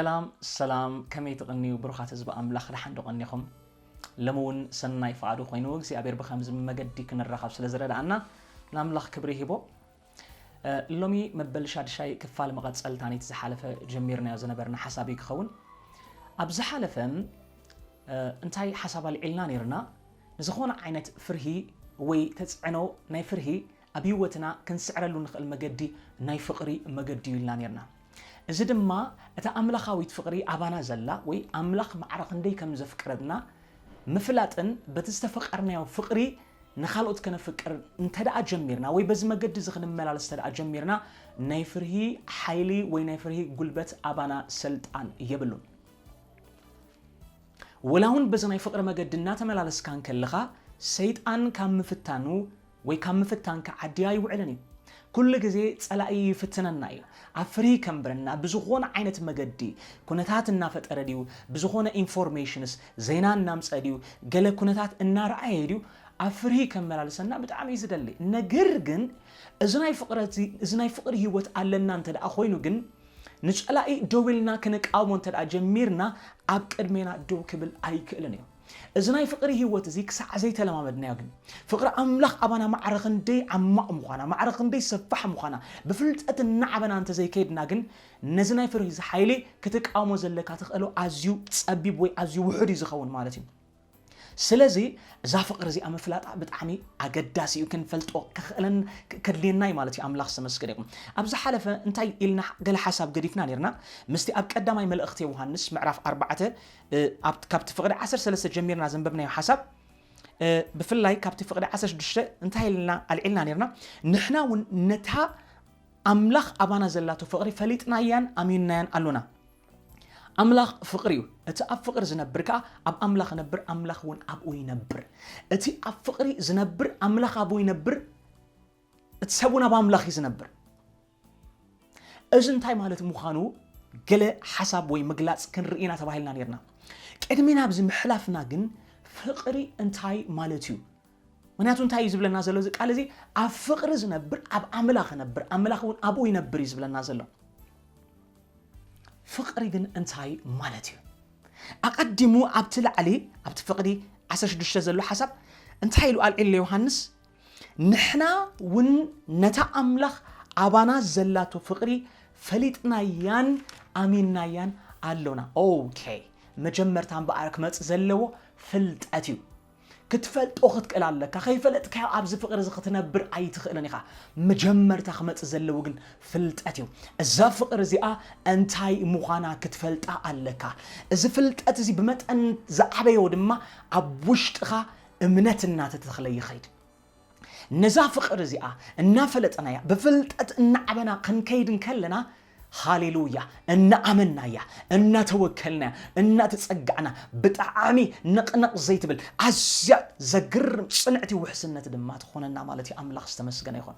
ሰላም ሰላም፣ ከመይ ትቕንዩ ብሩኻት ህዝቢ ኣምላኽ? ደሓን ዶ ቀኒኹም? ሎሚ እውን ሰናይ ፍቓዱ ኮይኑ እግዚኣብሔር ብኸምዚ መገዲ ክንራኸብ ስለ ዝረድኣና ንኣምላኽ ክብሪ ሂቦ። እ፣ ሎሚ መበል ሻድሻይ ክፋል መቐጸልታ ናይቲ ዝሓለፈ ጀሚርናዮ ዝነበርና ሓሳብ እዩ ክኸውን። ኣብ ዝሓለፈ እ፣ እንታይ ሓሳብ ኣልዒልና ነርና? ንዝኾነ ዓይነት ፍርሂ ወይ ተጽዕኖ ናይ ፍርሂ ኣብ ህይወትና ክንስዕረሉ ንኽእል መገዲ ናይ ፍቕሪ መገዲ እዩ ኢልና ነርና። እዚ ድማ እታ ኣምላኻዊት ፍቕሪ ኣባና ዘላ ወይ ኣምላኽ ማዕረ ክንደይ ከም ዘፍቅረና ምፍላጥን በቲ ዝተፈቐርናዮ ፍቕሪ ንኻልኦት ከነፍቅር እንተ ደኣ ጀሚርና ወይ በዚ መገዲ እዚ ክንመላለስ እንተ ደኣ ጀሚርና ናይ ፍርሂ ሓይሊ ወይ ናይ ፍርሂ ጉልበት ኣባና ሰልጣን የብሉን። ወላ እውን በዚ ናይ ፍቕሪ መገዲ እናተመላለስካ እንከለኻ ሰይጣን ካብ ምፍታኑ ወይ ካብ ምፍታንካ ዓዲ ኣይውዕልን እዩ። ኩሉ ግዜ ጸላኢ ይፍትነና እዩ። ኣብ ፍርሂ ከንብረና ብዝኾነ ዓይነት መገዲ ኩነታት እናፈጠረ ድዩ፣ ብዝኾነ ኢንፎርሜሽንስ ዜና እናምጸ ድዩ፣ ገለ ኩነታት እናረኣየ ድዩ ኣብ ፍርሂ ከመላልሰና ብጣዕሚ እዩ ዝደሊ። ነገር ግን እዚ ናይ ፍቕረቲ እዚ ናይ ፍቕሪ ህይወት ኣለና እንተ ደኣ ኮይኑ ግን ንጸላኢ ደው ኢልና ክንቃወሞ እንተ ደኣ ጀሚርና ኣብ ቅድሜና ደው ክብል ኣይክእልን እዩ። እዚ ናይ ፍቕሪ ህይወት እዚ ክሳዕ ዘይተለማመድናዮ ግን ፍቕሪ ኣምላኽ ኣባና ማዕረ ክንደይ ዓማቕ ምዃና ማዕረ ክንደይ ሰፋሕ ምዃና ብፍልጠት እናዓበና እንተ ዘይከይድና ግን ነዚ ናይ ፍርሂ እዚ ሓይሊ ክትቃወሞ ዘለካ ትኽእሎ ኣዝዩ ጸቢብ ወይ ኣዝዩ ውሑድ እዩ ዝኸውን ማለት እዩ። ስለዚ እዛ ፍቕሪ እዚኣ ምፍላጣ ብጣዕሚ ኣገዳሲ እዩ። ክንፈልጦ ክኽእለን ከድልየና እዩ ማለት እዩ። ኣምላኽ ዝተመስገነ ይኹን። ኣብ ዝሓለፈ እንታይ ኢልና ገለ ሓሳብ ገዲፍና ነርና? ምስቲ ኣብ ቀዳማይ መልእኽቲ ዮሃንስ ምዕራፍ ኣርባዕተ፣ እ፣ ኣብ፣ ካብቲ ፍቕዲ ዓሰርተ ሰለስተ ጀሚርና ዘንበብናዮ ሓሳብ፣ እ፣ ብፍላይ ካብቲ ፍቕዲ ዓሰርተ ሽዱሽተ እንታይ ኢልና ኣልዒልና ነርና? ንሕና እውን ነታ ኣምላኽ ኣባና ዘላቶ ፍቕሪ ፈሊጥናያን ኣሚንናያን ኣሎና። ኣምላኽ ፍቕሪ እዩ። እቲ ኣብ ፍቕሪ ዝነብር ከኣ ኣብ ኣምላኽ ይነብር፣ ኣምላኽ እውን ኣብኡ ይነብር። እቲ ኣብ ፍቕሪ ዝነብር ኣምላኽ ኣብኡ ይነብር፣ እቲ ሰብ እውን ኣብ ኣምላኽ እዩ ዝነብር። እዚ እንታይ ማለት ምዃኑ ገለ ሓሳብ ወይ ምግላጽ ክንርኢ ኢና ተባሂልና ነርና። ቅድሚ ናብዚ ምሕላፍና ግን ፍቕሪ እንታይ ማለት እዩ? ምኽንያቱ እንታይ እዩ ዝብለና ዘሎ እዚ ቃል እዚ? ኣብ ፍቕሪ ዝነብር ኣብ ኣምላኽ ይነብር፣ ኣምላኽ እውን ኣብኡ ይነብር እዩ ዝብለና ዘሎ። ፍቕሪ ግን እንታይ ማለት እዩ? ኣቐዲሙ ኣብቲ ላዕሊ ኣብቲ ፍቕዲ ዓሰርተ ሽዱሽተ ዘሎ ሓሳብ እንታይ ኢሉ ኣልዒሉ ዮሃንስ? ንሕና እውን ነታ ኣምላኽ ኣባና ዘላቶ ፍቕሪ ፈሊጥናያን ኣሚንናያን ኣሎና። ኦኬ፣ መጀመርታ እምበኣር ክመጽእ ዘለዎ ፍልጠት እዩ። ክትፈልጦ ክትክእል ኣለካ። ከይፈለጥካዮ ኣብዚ ፍቕሪ እዚ ክትነብር ኣይትኽእልን ኢኻ። መጀመርታ ክመጽእ ዘለዎ ግን ፍልጠት እዩ። እዛ ፍቕሪ እዚኣ እንታይ ምዃና ክትፈልጣ ኣለካ። እዚ ፍልጠት እዚ ብመጠን ዝዓበዮ ድማ ኣብ ውሽጥኻ እምነት እናተተኽለ ይኸይድ። ነዛ ፍቕሪ እዚኣ እናፈለጥናያ ብፍልጠት እናዓበና ክንከይድ እንከለና ሃሌሉያ እናኣመናያ እናተወከልናያ እናተጸጋዕና ብጣዕሚ ነቕነቕ ዘይትብል ኣዝያ ዘግርም ጽንዕቲ ውሕስነት ድማ ትኾነና ማለት እዩ። ኣምላኽ ዝተመስገነ ይኹን።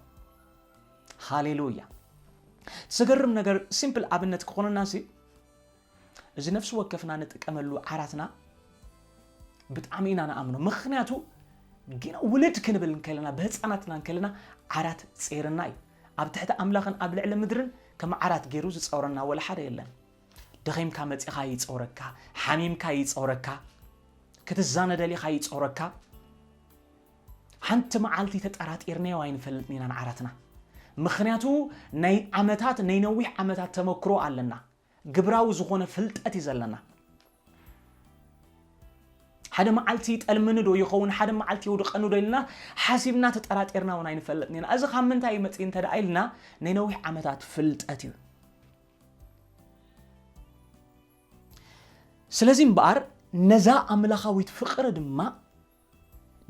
ሃሌሉያ። ዘገርም ነገር ሲምፕል ኣብነት ክኾነና ሲ እዚ ነፍሲ ወከፍና ንጥቀመሉ ዓራትና ብጣዕሚ ኢና ንኣምኖ። ምኽንያቱ ግን ውልድ ክንብል እንከለና ብህፃናትና እንከለና ዓራት ጸይርና እዩ። ኣብ ትሕቲ ኣምላኽን ኣብ ልዕሊ ምድርን ከም ዓራት ገይሩ ዝጸውረና ወላ ሓደ የለን። ደኺምካ መጺኻ ይጸውረካ፣ ሓሚምካ ይጸውረካ፣ ክትዛነ ደሊኻ ይጸውረካ። ሓንቲ መዓልቲ ተጠራጢርናዮ ኣይንፈልጥን ኢና ንዓራትና። ምኽንያቱ ናይ ዓመታት ናይ ነዊሕ ዓመታት ተመክሮ ኣለና። ግብራዊ ዝኾነ ፍልጠት እዩ ዘለና። ሓደ መዓልቲ ይጠልምኒ ዶ ይኸውን፣ ሓደ መዓልቲ የውድቐኒ ዶ ኢልና ሓሲብና ተጠራጢርና እውን ኣይንፈልጥን ኢና። እዚ ካብ ምንታይ ይመፅእ እንተ ደኣ ኢልና ናይ ነዊሕ ዓመታት ፍልጠት እዩ። ስለዚ እምበኣር ነዛ ኣምላኻዊት ፍቕሪ ድማ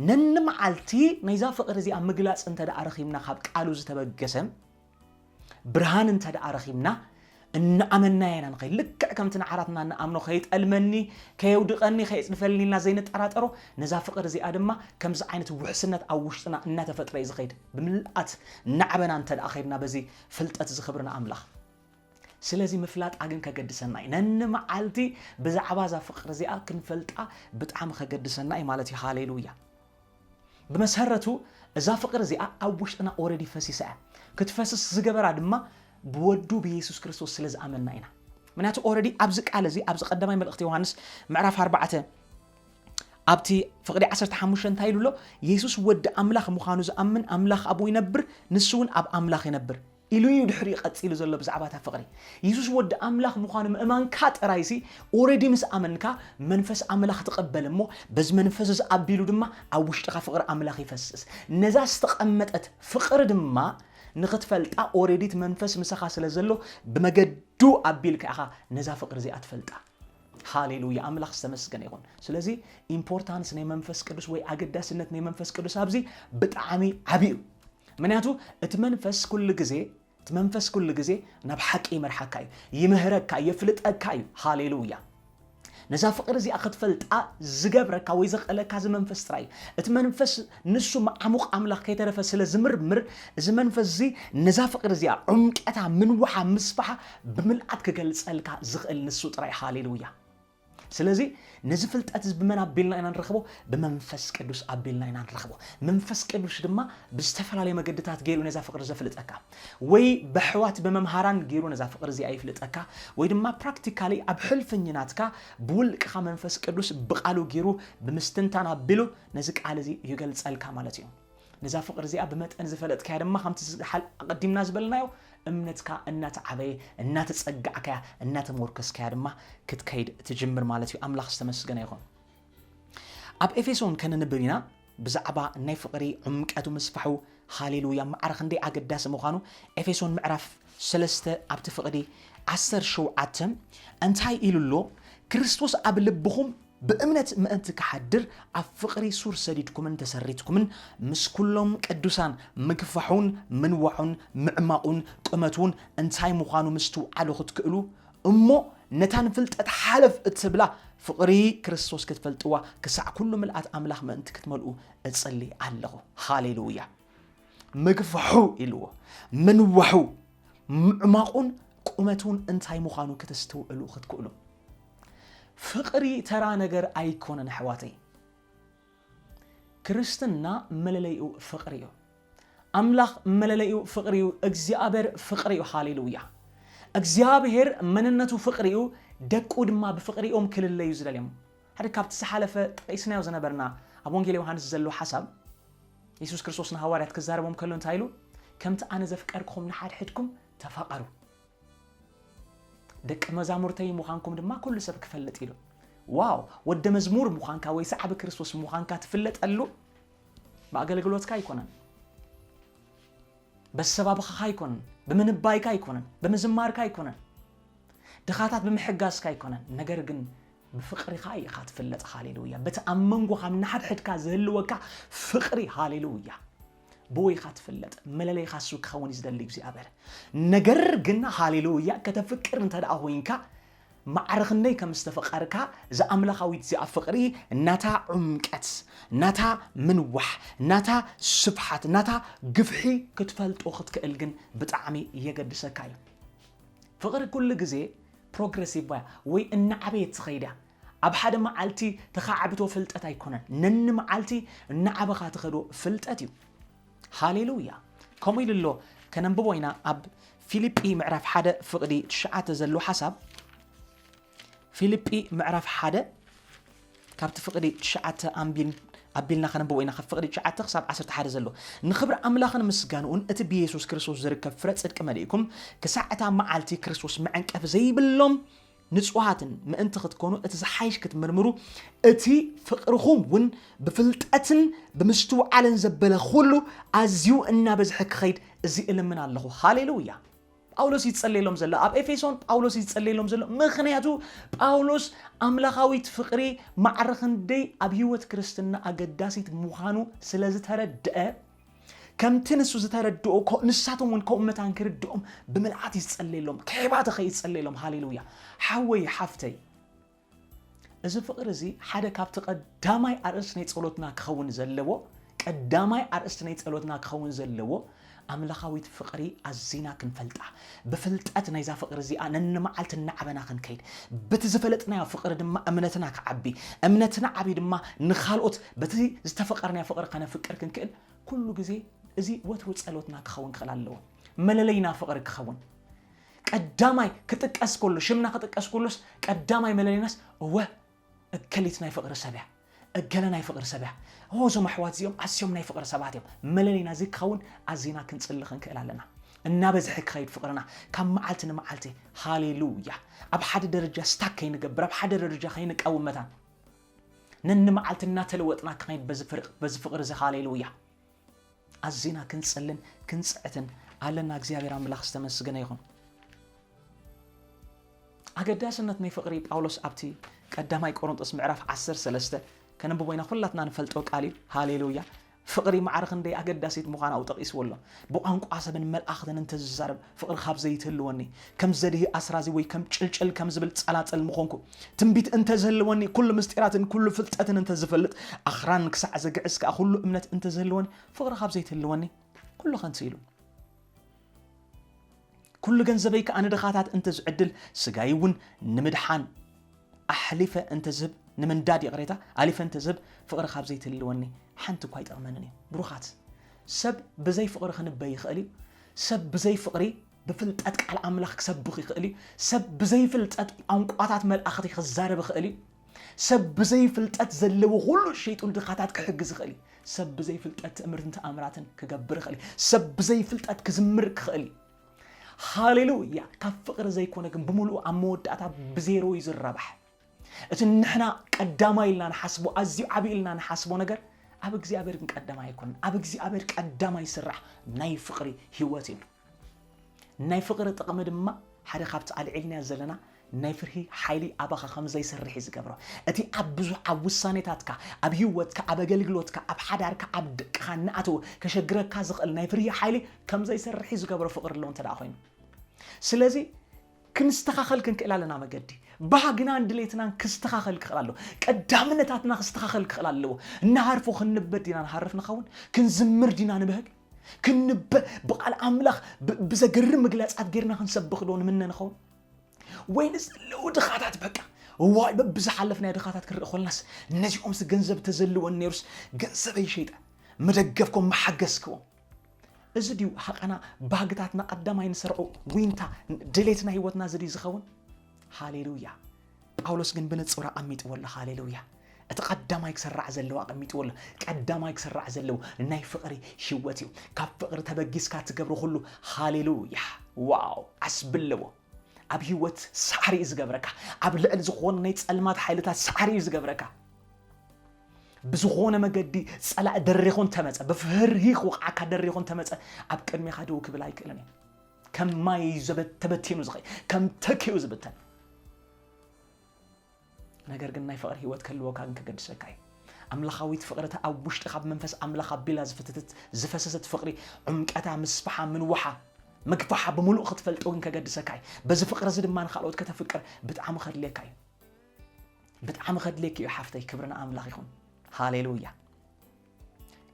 ነንመዓልቲ ናይዛ ፍቕሪ እዚኣ ምግላጽ እንተ ደኣ ረኺብና ካብ ቃሉ ዝተበገሰ ብርሃን እንተ ደኣ ረኺብና እናኣመናዮ ኢና ንኸይድ። ልክዕ ከምቲ ንዓራትና እንኣምኖ ከይጠልመኒ፣ ከየውድቐኒ፣ ከየጽድፈኒ ኢልና ዘይንጠራጠሮ ነዛ ፍቕሪ እዚኣ ድማ ከምዚ ዓይነት ውሕስነት ኣብ ውሽጥና እናተፈጥረ እዩ ዝኸይድ። ብምልኣት እናዓበና እንተ ደኣ ኸይድና በዚ ፍልጠት እዚ ክብሪ ንኣምላኽ። ስለዚ ምፍላጣ ግን ከገድሰና እዩ። ነንመዓልቲ ብዛዕባ እዛ ፍቕሪ እዚኣ ክንፈልጣ ብጣዕሚ ከገድሰና እዩ ማለት እዩ። ሃሌሉያ። ብመሰረቱ እዛ ፍቕሪ እዚኣ ኣብ ውሽጥና ኦረዲ ፈሲሳ እያ። ክትፈስስ ዝገበራ ድማ ብወዱ ብየሱስ ክርስቶስ ስለ ዝኣመንና ኢና። ምክንያቱ ኦረዲ ኣብዚ ቃል እዚ ኣብዚ ቀዳማይ መልእኽቲ ዮሃንስ ምዕራፍ ኣርባዕተ ኣብቲ ፍቕዲ ዓሰርተ ሓሙሽተ እንታይ ኢሉ ኣሎ? የሱስ ወዲ ኣምላኽ ምዃኑ ዝኣምን ኣምላኽ ኣብኡ ይነብር፣ ንሱ እውን ኣብ ኣምላኽ ይነብር ኢሉ እዩ ድሕሪኡ ቀጺሉ ዘሎ ብዛዕባ እታ ፍቕሪ። የሱስ ወዲ ኣምላኽ ምዃኑ ምእማንካ ጥራይሲ ኦረዲ ምስ ኣመንካ መንፈስ ኣምላኽ ትቐበል እሞ በዚ መንፈስ እዚ ኣቢሉ ድማ ኣብ ውሽጥኻ ፍቕሪ ኣምላኽ ይፈስስ። ነዛ ዝተቐመጠት ፍቕሪ ድማ ንኽትፈልጣ ኦረዲ እቲ መንፈስ ምሳኻ ስለ ዘሎ ብመገዱ ኣቢልካ ኢኻ ነዛ ፍቕሪ እዚኣ ትፈልጣ። ሃሌሉያ ኣምላኽ ዝተመስገነ ይኹን። ስለዚ ኢምፖርታንስ ናይ መንፈስ ቅዱስ ወይ ኣገዳስነት ናይ መንፈስ ቅዱስ ኣብዚ ብጣዕሚ ዓቢ እዩ። ምክንያቱ እቲ መንፈስ ኩሉ ግዜ እቲ መንፈስ ኩሉ ግዜ ናብ ሓቂ ይመርሓካ እዩ፣ ይምህረካ፣ የፍልጠካ እዩ። ሃሌሉያ። ነዛ ፍቕሪ እዚኣ ክትፈልጣ ዝገብረካ ወይ ዘኽእለካ እዚ መንፈስ ጥራይ እዩ። እቲ መንፈስ ንሱ ዓሙቕ ኣምላኽ ከይተረፈ ስለ ዝምርምር እዚ መንፈስ እዚ ነዛ ፍቕሪ እዚኣ ዑምቀታ ምንዋሓ ምስፋሓ ብምልኣት ክገልጸልካ ዝኽእል ንሱ ጥራይ። ሃሌሉያ። ስለዚ ነዚ ፍልጠት እዚ ብመን ኣቢልና ኢና ንረኽቦ? ብመንፈስ ቅዱስ ኣቢልና ኢና ንረኽቦ። መንፈስ ቅዱስ ድማ ብዝተፈላለየ መገድታት ገይሩ ነዛ ፍቕሪ ዘፍልጠካ ወይ ብኣሕዋት ብመምሃራን ገይሩ ነዛ ፍቕሪ እዚኣ ይፍልጠካ ወይ ድማ ፕራክቲካሊ ኣብ ሕልፍኝ ናትካ ብውልቅኻ መንፈስ ቅዱስ ብቓሉ ገይሩ ብምስትንታን ኣቢሉ ነዚ ቃል እዚ ይገልጸልካ ማለት እዩ። ነዛ ፍቕሪ እዚኣ ብመጠን ዝፈለጥካያ ድማ ከምቲ ዝሓል ኣቐዲምና ዝበልናዮ እምነትካ እናተዓበየ እናተጸጋዕካያ እናተሞርከስካያ ድማ ክትከይድ ትጅምር ማለት እዩ። ኣምላኽ ዝተመስገነ ይኹን። ኣብ ኤፌሶን ከነንብብ ኢና ብዛዕባ ናይ ፍቕሪ ዕምቀቱ ምስፋሑ። ሃሌሉያ ማዕረ ክንደይ ኣገዳሲ ምዃኑ። ኤፌሶን ምዕራፍ ሰለስተ ኣብቲ ፍቕዲ ዓሰርተ ሸውዓተ እንታይ ኢሉ ኣሎ? ክርስቶስ ኣብ ልብኹም ብእምነት ምእንቲ ክሓድር ኣብ ፍቕሪ ሱር ሰዲድኩምን ተሰሪትኩምን ምስ ኩሎም ቅዱሳን ምግፋሑን ምንዋሑን ምዕማቑን ቁመቱን እንታይ ምዃኑ ምስትውዓሉ ክትክእሉ እሞ ነታ ንፍልጠት ሓለፍ እትብላ ፍቕሪ ክርስቶስ ክትፈልጥዋ ክሳዕ ኩሉ ምልኣት ኣምላኽ ምእንቲ ክትመልኡ እጽሊ ኣለኹ። ሃሌሉያ። ምግፋሑ ኢልዎ ምንዋሑ ምዕማቑን ቁመቱን እንታይ ምዃኑ ክተስተውዕሉ ክትክእሉ። ፍቕሪ ተራ ነገር ኣይኮነን ኣሕዋተይ። ክርስትና መለለይኡ ፍቕሪ እዩ። ኣምላኽ መለለይኡ ፍቕሪ እዩ። እግዚኣብሔር ፍቕሪ እዩ። ሃሌሉያ። እግዚኣብሔር መንነቱ ፍቕሪ እዩ። ደቁ ድማ ብፍቕሪ እዮም ክልለዩ ዝደልዮም። ሓደ ካብቲ ዝሓለፈ ጠቒስናዮ ዝነበርና ኣብ ወንጌል ዮሃንስ ዘሎ ሓሳብ የሱስ ክርስቶስ ንሃዋርያት ክዛረቦም ከሎ እንታይ ኢሉ? ከምቲ ኣነ ዘፍቀርኩኹም ንሓድሕድኩም ተፋቐሩ። ደቂ መዛሙርተይ ምዃንኩም ድማ ኩሉ ሰብ ክፈልጥ ኢሉ። ዋው! ወደ መዝሙር ምዃንካ ወይ ሰዓቢ ክርስቶስ ምዃንካ ትፍለጠሉ ብኣገልግሎትካ ኣይኮነን፣ በሰባብኻኻ ኣይኮነን፣ ብምንባይካ ኣይኮነን፣ ብምዝማርካ ኣይኮነን፣ ድኻታት ብምሕጋዝካ ኣይኮነን። ነገር ግን ብፍቕሪኻ ኢኻ ትፍለጥ። ሃሌሉያ። በቲ ኣብ መንጎኻ ንሓድሕድካ ዝህልወካ ፍቕሪ። ሃሌሉያ። ብወይኻ ትፍለጥ፣ መለለይኻ እሱ ክኸውን እዩ ዝደሊ እግዚኣብሔር። ነገር ግን ሃሌሉያ ከተፍቅር እንተ ደኣ ኮይንካ ማዕረ ክንደይ ከም ዝተፈቐርካ እዛ ኣምላኻዊት እዚኣ ፍቕሪ ናታ ዑምቀት፣ ናታ ምንዋሕ፣ ናታ ስፍሓት፣ ናታ ግፍሒ ክትፈልጦ ክትክእል ግን ብጣዕሚ የገድሰካ እዩ። ፍቕሪ ኩሉ ግዜ ፕሮግረሲቭ እያ ወይ እናዓበየት ትኸይድ እያ። ኣብ ሓደ መዓልቲ ተኻዕብቶ ፍልጠት ኣይኮነን፣ ነኒ መዓልቲ እናዓበኻ ትኸዶ ፍልጠት እዩ። ሃሌሉያ። ከምኡ ኢሉ ኣሎ። ከነንብቦ ኢና ኣብ ፊልጲ ምዕራፍ ሓደ ፍቕዲ ትሽዓተ ዘሎ ሓሳብ። ፊልጲ ምዕራፍ ሓደ ካብቲ ፍቕዲ ትሽዓተ ኣንቢል ኣቢልና ከነንብቦ ኢና። ካብ ፍቕዲ ትሽዓተ ክሳብ ዓሰርተ ሓደ ዘሎ። ንኽብሪ ኣምላኽን ምስጋንኡን እቲ ብየሱስ ክርስቶስ ዝርከብ ፍረ ጽድቂ መሊእኩም ክሳዕ እታ መዓልቲ ክርስቶስ መዐንቀፊ ዘይብሎም ንጹሃትን ምእንቲ ክትኮኑ እቲ ዝሓይሽ ክትምርምሩ እቲ ፍቕርኹም እውን ብፍልጠትን ብምስትውዓልን ዘበለ ኩሉ ኣዝዩ እናበዝሐ ክኸይድ እዚ እልምን ኣለኹ። ሃሌሉያ። ጳውሎስ ይጸልየሎም ዘሎ ኣብ ኤፌሶን ጳውሎስ ይጸልየሎም ዘሎ ምኽንያቱ ጳውሎስ ኣምላኻዊት ፍቕሪ ማዕረ ክንደይ ኣብ ህይወት ክርስትና ኣገዳሲት ምዃኑ ስለ ዝተረድአ ከምቲ ንሱ ዝተረድኦ ኮ- ንሳቶም እውን ከምኡ መታን ክርድኦም ብምልኣት ይጸልየሎም። ከይባተኸ ይጸልየሎም። ሃሌሉያ። ሓወይ ሓፍተይ እዚ ፍቕሪ እዚ ሓደ ካብቲ ቀዳማይ ኣርእስቲ ናይ ጸሎትና ክኸውን ዘለዎ ቀዳማይ ኣርእስቲ ናይ ጸሎትና ክኸውን ዘለዎ ኣምላኻዊት ፍቕሪ ኣዚና ክንፈልጣ ብፍልጠት ናይዛ ፍቕሪ እዚኣ ነንመዓልቲ እናዓበና ክንከይድ በቲ ዝፈለጥናዮ ፍቕሪ ድማ እምነትና ክዓቢ እምነትና ዓብዩ ድማ ንኻልኦት በቲ ዝተፈቐርናዮ ፍቕሪ ከነፍቅር ክንክእል ኩሉ ግዜ እዚ ወትሩ ጸሎትና ክኸውን ክኽእል ኣለዎ። መለለይና ፍቕሪ ክኸውን ቀዳማይ ክጥቀስ ከሎ፣ ሽምና ክጥቀስ ከሎስ ቀዳማይ መለለይናስ እወ እከሊት ናይ ፍቕሪ ሰብ እያ፣ እገለ ናይ ፍቕሪ ሰብ እያ። እወ እዞም ኣሕዋት እዚኦም ኣስዮም ናይ ፍቕሪ ሰባት እዮም። መለለይና እዚ ክኸውን ኣዚና ክንጽሊ ክንክእል ኣለና። እናበዝሐ ክኸይድ ፍቕርና ካብ መዓልቲ ንመዓልቲ። ሃሌሉያ። ኣብ ሓደ ደረጃ ስታክ ከይንገብር፣ ኣብ ሓደ ደረጃ ከይንቃወም መታን ነንመዓልቲ እናተለወጥና ክኸይድ በዚ ፍርቅ-፣ በዚ ፍቕሪ እዚ። ሃሌሉያ። ኣዚና ክንጽልን ክንጽዕትን ኣለና። እግዚኣብሔር ኣምላኽ ዝተመስገነ ይኹን። ኣገዳስነት ናይ ፍቕሪ ጳውሎስ ኣብቲ ቀዳማይ ቆሮንጦስ ምዕራፍ ዓሰርተ ሰለስተ ከነንብቦ ኢና። ኩላትና ንፈልጦ ቃል እዩ። ሃሌሉያ። ፍቕሪ ማዕረ ክንደይ ኣገዳሲት ምዃና ኣብኡ ጠቒስዎ ኣሎ። ብቋንቋ ሰብን መልኣኽትን እንተዝዛረብ ፍቕሪ ካብ ዘይትህልወኒ፣ ከም ዘድሂ ኣስራዚ ወይ ከም ጭልጭል ከም ዝብል ጸላጽል ምኾንኩ። ትንቢት እንተዝህልወኒ፣ ኩሉ ምስጢራትን ኩሉ ፍልጠትን እንተዝፈልጥ፣ ኣኽራን ክሳዕ ዘግዕስ ከኣ ኩሉ እምነት እንተዝህልወኒ፣ ፍቕሪ ካብ ዘይትህልወኒ ኩሉ ከንቱ ኢሉ። ኩሉ ገንዘበይ ከኣ ንድኻታት እንተዝዕድል፣ ስጋይ እውን ንምድሓን ኣሕሊፈ እንተዝህብ፣ ንምንዳድ ይቕሬታ፣ ኣሊፈ እንተዝህብ፣ ፍቕሪ ካብ ዘይትህልወኒ ሓንቲ እኳ ኣይጠቕመንን እዩ። ብሩኻት፣ ሰብ ብዘይ ፍቕሪ ክንበ ይኽእል እዩ። ሰብ ብዘይ ፍቕሪ ብፍልጠት ቃል ኣምላኽ ክሰብኽ ይኽእል እዩ። ሰብ ብዘይ ፍልጠት ቋንቋታት መልኣኽቲ ክዛረብ ይኽእል እዩ። ሰብ ብዘይ ፍልጠት ዘለዎ ኩሉ ሸይጡ ንድኻታት ክሕግዝ ይኽእል እዩ። ሰብ ብዘይ ፍልጠት ትእምርትን ተኣምራትን ክገብር ይኽእል እዩ። ሰብ ብዘይ ፍልጠት ክዝምር ክኽእል እዩ። ሃሌሉያ። ካብ ፍቕሪ ዘይኮነ ግን ብምሉኡ ኣብ መወዳእታ ብዜሮ እዩ ዝረባሕ። እቲ ንሕና ቀዳማይ ኢልና ንሓስቦ፣ ኣዝዩ ዓብዪ ኢልና ንሓስቦ ነገር ኣብ እግዚኣብሔር ግን ቀዳማይ ኣይኮነን። ኣብ እግዚኣብሔር ቀዳማይ ዝስራሕ ናይ ፍቕሪ ህይወት እዩ። ናይ ፍቕሪ ጥቕሚ ድማ ሓደ ካብቲ ኣልዒልናዮ ዘለና ናይ ፍርሂ ሓይሊ ኣባኻ ከም ዘይሰርሕ እዩ ዝገብሮ። እቲ ኣብ ብዙሕ፣ ኣብ ውሳኔታትካ፣ ኣብ ህይወትካ፣ ኣብ ኣገልግሎትካ፣ ኣብ ሓዳርካ፣ ኣብ ደቅኻ እናኣተወ ከሸግረካ ዝኽእል ናይ ፍርሂ ሓይሊ ከም ዘይሰርሕ እዩ ዝገብሮ ፍቕሪ ኣሎ እንተ ደኣ ኮይኑ። ስለዚ ክንስተኻኸል ክንክእል ኣለና መገዲ። ባህግናን ድሌትናን ክስተኻኸል ክኽእል ኣለዎ። ቀዳምነታትና ክስተኻኸል ክኽእል ኣለዎ። እናሃርፎ ክንንበድ ዲና ንሃርፍ ንኸውን? ክንዝምር ዲና ንብህግ? ክንበ-፣ ብቓል ኣምላኽ ብ-፣ ብዘገርም ምግላጻት ጌርና ክንሰብኽ ዶ ንምነ ንኸውን? ወይ ንዘለዉ ድኻታት በቃ፣ ዋይ በብዝሓለፍናዮ ድኻታት ክንርኢ ኮልናስ፣ ነዚኦምስ ገንዘብ ተዘልወን ነይሩስ ገንዘበይ ሸይጠ መደገፍኮም መሓገዝክዎም። እዚ ድዩ ሃቐና ባህግታትና ቀዳማይ ንሰርዖ ዊንታ ድሌትና ህይወትና እዚ ድዩ ዝኸውን? ሃሌሉያ። ጳውሎስ ግን ብንጹር ኣቐሚጥዎ ኣሎ። ሃሌሉያ። እቲ ቀዳማይ ክስራዕ ዘለዎ ኣቐሚጥዎ ኣሎ። ቀዳማይ ክስራዕ ዘለዎ ናይ ፍቕሪ ህይወት እዩ። ካብ ፍቕሪ ተበጊስካ ትገብሮ ኩሉ ሃሌሉያ። ዋው ዓስቢ ኣለዎ። ኣብ ህይወት ሳዕሪ እዩ ዝገብረካ። ኣብ ልዕሊ ዝኾነ ናይ ጸልማት ሓይልታት ሳዕሪ እዩ ዝገብረካ። ብዝኾነ መገዲ ጸላኢ ደሪኹ እንተመጸ፣ ብፍርሂ ክወቕዓካ ደሪኹ እንተመጸ፣ ኣብ ቅድሜኻ ደው ክብል ኣይክእልን እዩ። ከም ማይ እዩ ዘበ-፣ ተበቲኑ ዝኸይ-፣ ከም ተኪኡ ዝብተን። ነገር ግን ናይ ፍቕሪ ህይወት ክህልወካ ግን ከገድሰካ እዩ። ኣምላኻዊት ፍቕሪ እታ ኣብ ውሽጥኻ ብመንፈስ ኣምላኽ ኣቢላ ዝፍትትት ዝፈሰሰት ፍቕሪ፣ ዕምቀታ፣ ምስፍሓ፣ ምንውሓ፣ ምግፋሓ ብምሉእ ክትፈልጦ ግን ከገድሰካ እዩ። በዚ ፍቕሪ እዚ ድማ ንኻልኦት ከተፍቅር ብጣዕሚ ከድልየካ እዩ። ብጣዕሚ ከድልየኪ እዩ ሓፍተይ። ክብሪ ንኣምላኽ ይኹን። ሃሌሉያ።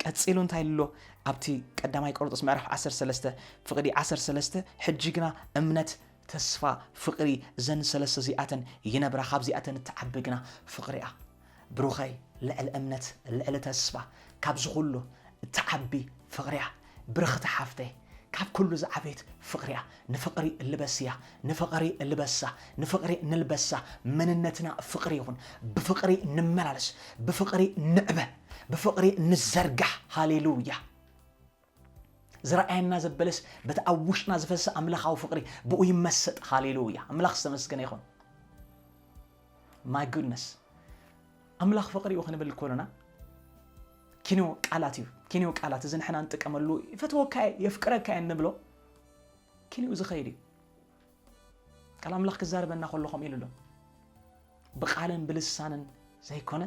ቀጺሉ እንታይ ኢሉ ኣሎ? ኣብቲ ቀዳማይ ቆሮንቶስ ምዕራፍ ዓሰርተ ሰለስተ ፍቕዲ ዓሰርተ ሰለስተ፣ ሕጂ ግና እምነት፣ ተስፋ፣ ፍቕሪ፣ እዘን ሰለስተ እዚኣተን ይነብራ፣ ካብዚኣተን እትዓቢ ግና ፍቕሪ እያ። ብሩኸይ፣ ልዕሊ እምነት፣ ልዕሊ ተስፋ፣ ካብዚ ኩሉ እትዓቢ ፍቕሪ እያ። ብርኽቲ ሓፍተይ፣ ካብ ኩሉ ዝዓበየት ፍቕሪ እያ። ንፍቕሪ ልበስያ፣ ንፍቕሪ ልበሳ፣ ንፍቕሪ ንልበሳ። መንነትና ፍቕሪ ይኹን። ብፍቕሪ ንመላለስ፣ ብፍቕሪ ንዕበ፣ ብፍቕሪ ንዘርጋሕ። ሃሌሉያ። ዝረኣየና ዘበለስ በቲ ኣብ ውሽጥና ዝፈስስ ኣምላኻዊ ፍቕሪ ብኡ ይመሰጥ። ሃሌሉያ። ኣምላኽ ዝተመስገነ ይኹን። My goodness። ኣምላኽ ፍቕሪ እዩ ክንብል ከሎና ኪንዮ ቃላት እዩ። ኪንዮ ቃላት እዚ ንሕና ንጥቀመሉ፣ "ይፈትወካ እየ፣ የፍቅረካ እየ" እንብሎ ኪንዮ ዝኸይድ እዩ። ቃል ኣምላኽ ክዛረበና ከሎ ከምኡ ኢሉ ኣሎ፣ "ብቓልን ብልሳንን ዘይኮነ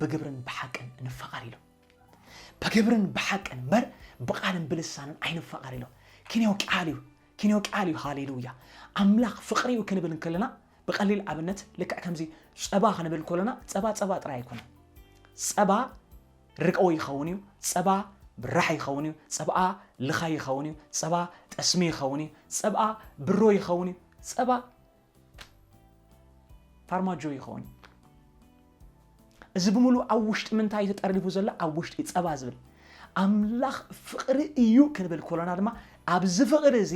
ብግብርን ብሓቅን ንፋቐር" ኢሉ። "ብግብርን ብሓቅን እምበር ብቓልን ብልሳንን ኣይንፋቐር" ኢሉ። ኪንዮ ቃል እዩ። ኪንዮ ቃል እዩ። ሃሌሉያ። ኣምላኽ ፍቕሪ እዩ ክንብል እንከለና ብቐሊል ኣብነት ልክዕ ከምዚ ጸባ ክንብል ከለና ጸባ ጸባ ጥራይ ኣይኮነን። ጸባ ርግኦ ይኸውን እዩ፣ ጸባ ብራሕ ይኸውን እዩ፣ ጸባ ልኻይ ይኸውን እዩ፣ ጸባ ጠስሚ ይኸውን እዩ፣ ጸባ ብሮ ይኸውን እዩ፣ ጸባ ፋርማጆ ይኸውን እዩ። እዚ ብምሉእ ኣብ ውሽጢ ምንታይ እዩ ተጠርኒፉ ዘሎ? ኣብ ውሽጢ ጸባ ዝብል። ኣምላኽ ፍቕሪ እዩ ክንብል ከሎና ድማ ኣብዚ ፍቕሪ እዚ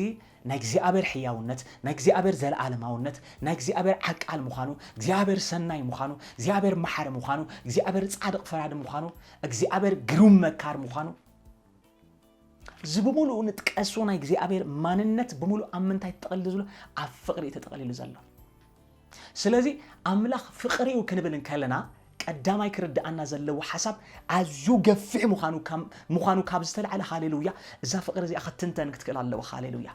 ናይ እግዚኣብሔር ሕያውነት፣ ናይ እግዚኣብሔር ዘለዓለማውነት፣ ናይ እግዚኣብሔር ዓቃል ምዃኑ፣ እግዚኣብሔር ሰናይ ምዃኑ፣ እግዚኣብሔር መሓሪ ምዃኑ፣ እግዚኣብሔር ጻድቕ ፈራዲ ምዃኑ፣ እግዚኣብሔር ግሩም መካር ምዃኑ፣ እዚ ብምሉኡ ንጥቀሶ ናይ እግዚኣብሔር ማንነት ብምሉእ ኣብ ምንታይ ተጠቕሊሉ ዘሎ? ኣብ ፍቕሪ እዩ ተጠቕሊሉ ዘሎ። ስለዚ ኣምላኽ ፍቕሪ እዩ ክንብል እንከለና ቀዳማይ ክርድኣና ዘለዎ ሓሳብ ኣዝዩ ገፊሕ ምዃኑ ካብ ዝተልዓለ፣ ሃሌሉያ፣ እዛ ፍቕሪ እዚኣ ክትንተን ክትክእል ኣለዎ። ሃሌሉያ።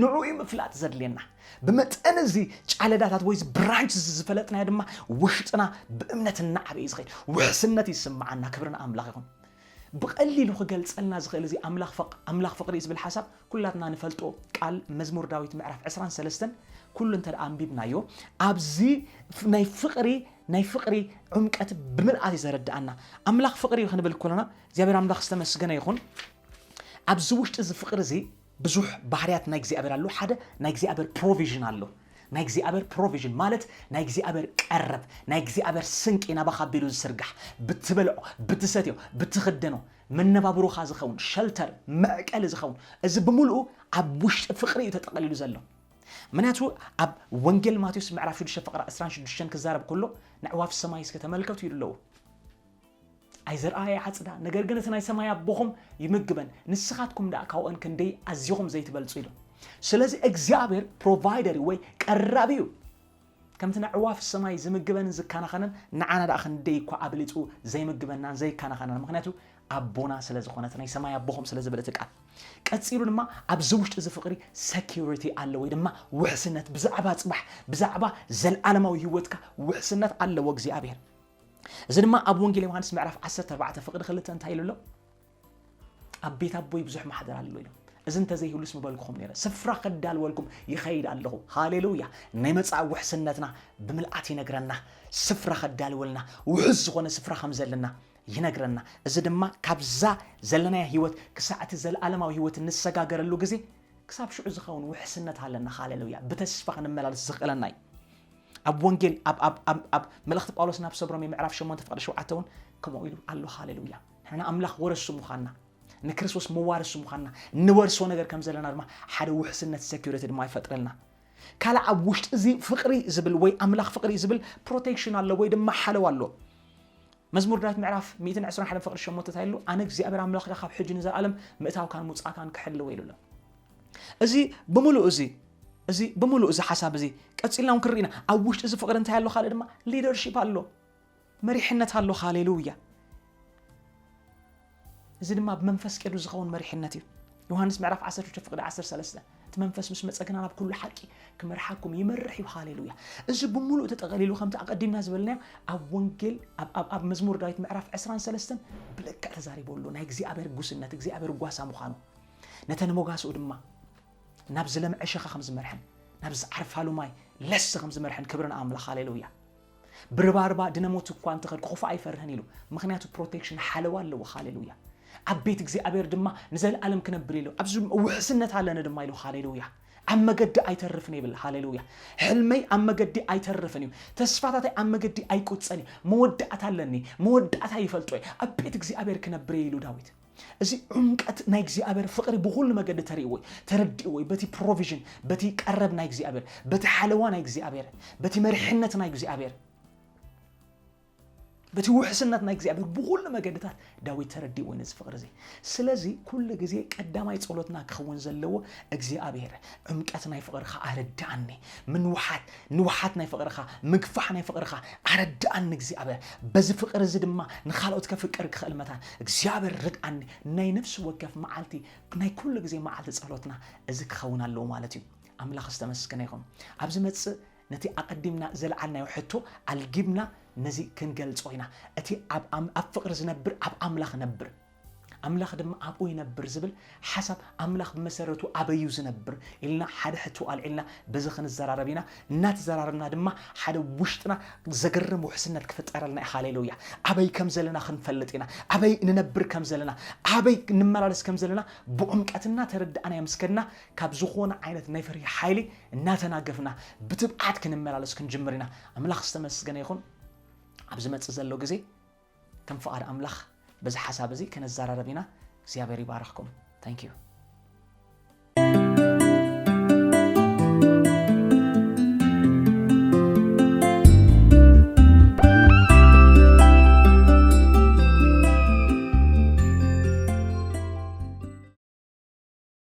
ንዑ እዩ ምፍላጥ ዘድልየና። ብመጠን እዚ ጫለዳታት ወይ ብራንች እዚ ዝፈለጥናዮ ድማ ውሽጥና ብእምነት እናዓበየ እዩ ዝኸይድ። ውሕስነት ይስምዓና። ክብሪ ንኣምላኽ ይኹን። ብቐሊሉ ክገልጸልና ዝኽእል እዚ ኣምላኽ ፍቕ- ኣምላኽ ፍቕሪ እዩ ዝብል ሓሳብ ኩላትና ንፈልጦ ቃል መዝሙር ዳዊት ምዕራፍ ዕስራን ሰለስተን ኩሉ እንተ ደኣ ኣንቢብናዮ ኣብዚ ናይ ፍቕሪ ናይ ፍቕሪ ዕምቀት ብምልኣት እዩ ዘረድኣና። ኣምላኽ ፍቕሪ እዩ ክንብል ከለና እግዚኣብሔር ኣምላኽ ዝተመስገነ ይኹን። ኣብዚ ውሽጢ እዚ ፍቕሪ እዚ ብዙሕ ባህርያት ናይ እግዚኣብሔር ኣሎ። ሓደ ናይ እግዚኣብሔር ፕሮቪዥን ኣሎ። ናይ እግዚኣብሔር ፕሮቪዥን ማለት ናይ እግዚኣብሔር ቀረብ፣ ናይ እግዚኣብሔር ስንቂ ናባኻ ኣቢሉ ዝስርጋሕ፣ ብትበልዖ፣ ብትሰትዮ፣ ብትኽደኖ፣ መነባብሮኻ ዝኸውን ሸልተር፣ መዕቀሊ ዝኸውን፣ እዚ ብምልኡ ኣብ ውሽጢ ፍቕሪ እዩ ተጠቕሊሉ ዘሎ። ምክንያቱ ኣብ ወንጌል ማቴዎስ ምዕራፍ ሽዱሽተ ፍቕሪ ዕስራን ሽዱሽተን ክዛረብ ከሎ ንዕዋፍ ሰማይ እስከ ተመልከቱ ይብሉ ኣለዉ። ኣይዘርኣ ኣይዓጽዳ፣ ነገር ግን እቲ ናይ ሰማይ ኣቦኹም ይምግበን፣ ንስኻትኩም ደኣ ካብኦን ክንደይ ኣዚኹም ዘይትበልጹ ኢሉ። ስለዚ እግዚኣብሔር ፕሮቫይደር እዩ ወይ ቀራቢ እዩ። ከምቲ ንዕዋፍ ሰማይ ዝምግበንን ዝከናኸነን ንዓና ደኣ ክንደይ እኳ ኣብሊጹ ዘይምግበናን ዘይከናኸነን፣ ምክንያቱ ኣቦና ስለ ዝኾነ፣ እቲ ናይ ሰማይ ኣቦኹም ስለ ዝብል እቲ ቃል። ቀጺሉ ድማ ኣብዚ ውሽጢ እዚ ፍቕሪ ሰኪሪቲ ኣሎ ወይ ድማ ውሕስነት፣ ብዛዕባ ጽባሕ፣ ብዛዕባ ዘልዓለማዊ ህይወትካ ውሕስነት ኣለዎ እግዚኣብሔር። እዚ ድማ ኣብ ወንጌል ዮሃንስ ምዕራፍ ዓሰርተ ኣርባዕተ ፍቕዲ ክልተ እንታይ ኢሉ ኣሎ? ኣብ ቤት ኣቦይ ብዙሕ ማሕደር ኣሎ ኢሉ። እዚ እንተዘይህሉስ ምበልኩኹም ነይረ። ስፍራ ከዳልወልኩም ይኸይድ ኣለኹ። ሃሌሉያ። ናይ መጻኢ ውሕስነትና ብምልኣት ይነግረና። ስፍራ ከዳልወልና፣ ውሑስ ዝኾነ ስፍራ ከም ዘለና ይነግረና። እዚ ድማ ካብዛ ዘለናያ ህይወት ክሳዕ እቲ ዘለኣለማዊ ህይወት እንሰጋገረሉ ግዜ ክሳብ ሽዑ ዝኸውን ውሕስነት ኣለና። ሃሌሉያ። ብተስፋ ክንመላለስ ዘኽእለና እዩ። ኣብ ወንጌል ኣብ ኣብ ኣብ ኣብ መልእኽቲ ጳውሎስ ናብ ሰብ ሮሜ ምዕራፍ ሸሞንተ ፍቕዲ ሸውዓተ እውን ከምኡ ኢሉ ኣሎ። ሃሌሉያ። ንሕና ኣምላኽ ወረሱ ምዃንና፣ ንክርስቶስ መዋርሱ ምዃንና፣ ንወርሶ ነገር ከም ዘለና ድማ ሓደ ውሕስነት ሰኪሪቲ ድማ ይፈጥረልና። ካልእ ኣብ ውሽጢ እዚ ፍቕሪ ዝብል ወይ ኣምላኽ ፍቕሪ ዝብል ፕሮቴክሽን ኣሎ ወይ ድማ ሓለዋ ኣሎ። መዝሙር ዳዊት ምዕራፍ ሚእትን ዕስራን ሓደን ፍቕዲ ሸሞንተ እንታይ ኣሎ? ኣነ እግዚኣብሔር ኣምላኽካ ካብ ሕጂ ንዘለኣለም ምእታውካን ምውጻእካን ክሕልዎ ኢሉ ኣሎ። እዚ ብምሉእ እዚ እዚ ብምሉእ እዚ ሓሳብ እዚ ቀጺልና እውን ክንርኢ ኢና። ኣብ ውሽጢ እዚ ፍቕሪ እንታይ ኣሎ? ካልእ ድማ ሊደርሺፕ ኣሎ፣ መሪሕነት ኣሎ። ሃሌሉያ። እዚ ድማ ብመንፈስ ቅዱስ ዝኸውን መሪሕነት እዩ። ዮሃንስ ምዕራፍ ዓሰርተ ሽዱሽተ ፍቕዲ ዓሰርተ ሰለስተ፣ እቲ መንፈስ ምስ መጸ ግና ናብ ኩሉ ሓቂ ክመርሓኩም ይመርሕ እዩ። ሃሌሉያ። እዚ ብምሉእ ተጠቐሊሉ ከምቲ ኣቐዲምና ዝበልናዮ ኣብ ወንጌል ኣብ- ኣብ- ኣብ መዝሙር ዳዊት ምዕራፍ ዕስራን ሰለስተን ብልክዕ ተዛሪቡ ኣሎ። ናይ እግዚኣብሔር ጉስነት፣ እግዚኣብሔር ጓሳ ምዃኑ፣ ነተን መጓስኡ ድማ ናብ ዝለምዐ ሸኻ ከም ዝመርሐን ናብ ዝዓርፋሉ ማይ ለስ ከም ዝመርሐን ክብሪ ንኣምላኽ። ሃሌሉያ። ብርባርባ ድነ ሞት እኳ እንትኸድ ክፉእ ኣይፈርህን ኢሉ፣ ምኽንያቱ ፕሮቴክሽን ሓለዋ ኣለዎ። ሃሌሉያ። ኣብ ቤት እግዚኣብሔር ድማ ንዘለኣለም ክነብር ኢሉ፣ ኣብዚ ውሕስነት ኣለኒ ድማ ኢሉ። ሃሌሉያ። ኣብ መገዲ ኣይተርፍን ይብል። ሃሌሉያ። ሕልመይ ኣብ መገዲ ኣይተርፍን እዩ። ተስፋታተይ ኣብ መገዲ ኣይቁጸን እዩ። መወዳእታ ኣለኒ፣ መወዳእታ ይፈልጦ እየ። ኣብ ቤት እግዚኣብሔር ክነብር እየ ኢሉ ዳዊት። እዚ ዕምቀት ናይ እግዚኣብሔር ፍቕሪ ብኹሉ መገዲ ተርእይዎ እዩ፣ ተረዲእዎ እዩ። በቲ ፕሮቪዥን፣ በቲ ቀረብ ናይ እግዚኣብሔር፣ በቲ ሓለዋ ናይ እግዚኣብሔር፣ በቲ መሪሕነት ናይ እግዚኣብሔር፣ በቲ ውሕስነት ናይ እግዚኣብሔር ብኹሉ መገድታት ዳዊት ተረዲእዎ እዩ ነዚ ፍቕሪ እዚ። ስለዚ ኩሉ ግዜ ቀዳማይ ጸሎትና ክኸውን ዘለዎ እግዚኣብሔር ዕምቀት ናይ ፍቕርኻ ኣረድኣኒ፣ ምንውሓት ንውሓት ናይ ፍቕርኻ፣ ምግፋሕ ናይ ፍቕርኻ ኣረድኣኒ እግዚኣብሔር። በዚ ፍቕሪ እዚ ድማ ንኻልኦት ከፍቅር ክኽእል መታን እግዚኣብሔር ርድኣኒ። ናይ ነፍሲ ወከፍ መዓልቲ፣ ናይ ኩሉ ግዜ መዓልቲ ጸሎትና እዚ ክኸውን ኣለዎ ማለት እዩ። ኣምላኽ ዝተመስገነ ይኹን። ኣብ ዝመጽእ ነቲ ኣቐዲምና ዘልዓልናዮ ሕቶ ኣልጊብና ነዚ ክንገልጾ ኢና። እቲ ኣብ ኣም- ኣብ ፍቕሪ ዝነብር ኣብ ኣምላኽ ነብር፣ ኣምላኽ ድማ ኣብኡ ይነብር ዝብል ሓሳብ ኣምላኽ ብመሰረቱ ኣበዩ ዝነብር ኢልና ሓደ ሕቶ ኣልዒልና በዚ ክንዘራረብ ኢና። እናተዘራረብና ድማ ሓደ ውሽጥና ዘገርም ውሕስነት ክፍጠረልና እዩ። ሃሌሉያ። ኣበይ ከም ዘለና ክንፈልጥ ኢና። ኣበይ ንነብር ከም ዘለና፣ ኣበይ ንመላለስ ከም ዘለና ብዕምቀትና ተረዳእናዮ ምስ ከድና ካብ ዝኾነ ዓይነት ናይ ፍርሂ ሓይሊ እናተናገፍና ብትብዓት ክንመላለስ ክንጅምር ኢና። ኣምላኽ ዝተመስገነ ይኹን። ኣብ ዝመጽእ ዘሎ ግዜ ከም ፍቓድ ኣምላኽ በዚ ሓሳብ እዚ ከነዘራረብ ኢና። እግዚኣብሔር ይባርኽኩም። Thank you።